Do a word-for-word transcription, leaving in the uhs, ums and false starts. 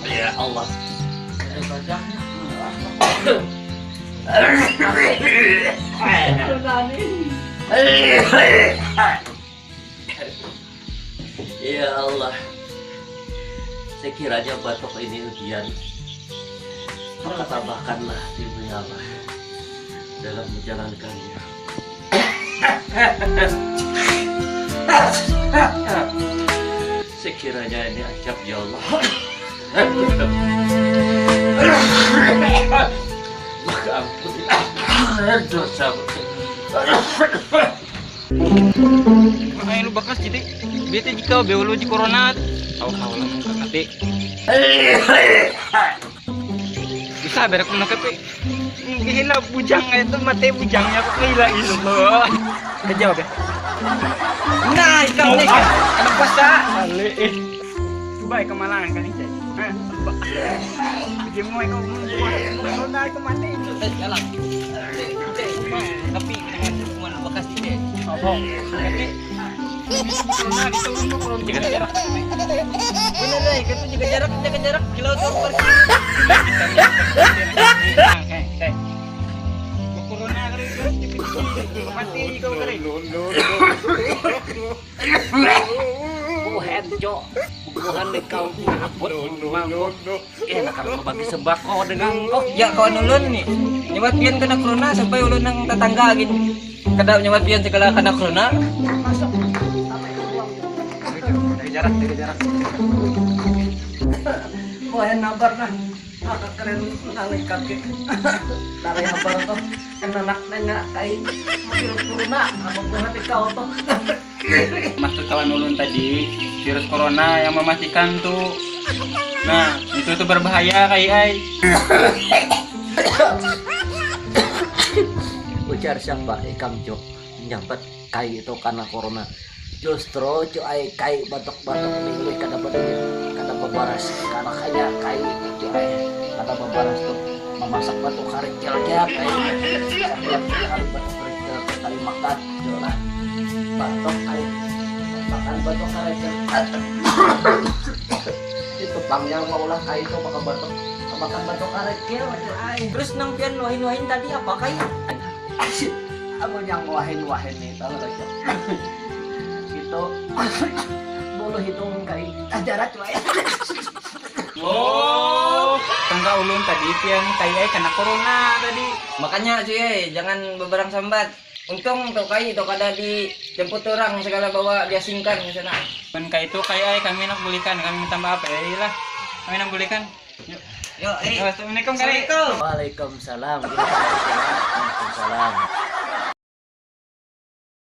Ya Allah. Ya Allah, sekiranya batuk ini ujian, maka tambahkanlah ilmu ya Allah dalam menjalankannya. Sekiranya ini ajab ya Allah. Maka ampuni dosa. Makanya lu bakas jadi bete jika beulu di corona. Tahu-tahu lah muka kate. Bisa berak muka kate. Gila bujang itu mati bujangnya kok gila gitu. Udah jawab ya. Nah, ikam nih. Anak puasa. Ale eh. Coba ya kemalangan kali cek. Nah, coba. Dia mau ikut corona itu mati. Eh, jalan. Tapi dengan hukuman bekas ini. Apa? Tapi corona di turun tuh kalau jaga jarak. Bener deh, itu jaga jarak, jaga jarak. Kilo tuh pergi. Corona kali itu mati kau kali. Buhan cok. Buhan deh kau. Abot mangkok. Eh, nak kalau bagi sembako dengan kok. Ya kawan ulun nih. Nyewat pian kena corona sampai ulun nang tetangga gini. Kada nyewat pian segala kena corona. Masuk. Dari jarak, dari jarak. Wah, nabar nah. Maka keren nang kaki. Dari habar tuh. Kena nak nengah kai. Mobil corona. Apa buhan di kau tuh. Maksud kawan ulun tadi, virus corona yang mematikan tuh. Nah, itu tuh berbahaya kai ai. Ujar siapa ikam jo menyambat kai itu karena corona. Justru jo ai kai batuk-batuk minggu kada peduli kada bebaras karena kaya kai jo ai kada bebaras tuh memasak batuk karikil ya kai setiap kali batuk karikil kali makan. Lah, batok ai. Makan batok kareker. Itu pang yang maulah kai itu maka batok. Makan batok kareker aja ai. Terus nang pian wahin-wahin tadi apa kai? Amun yang wahin-wahin nih tahu aja. Itu bulu hidung kai. Ajarat wae. Oh, tangga ulun tadi pian kai ai kena corona tadi. Makanya cuy, jangan beberang sambat. Untung tu kai tu kada dijemput orang segala bawa diasingkan ke sana. Mun kaitu kai ai kami nak bulikan, kami minta maaf ai lah. Kami nak bulikan. Yuk. Yuk, eh. Assalamualaikum kali. Assalamualaikum. Waalaikumsalam. Waalaikumsalam.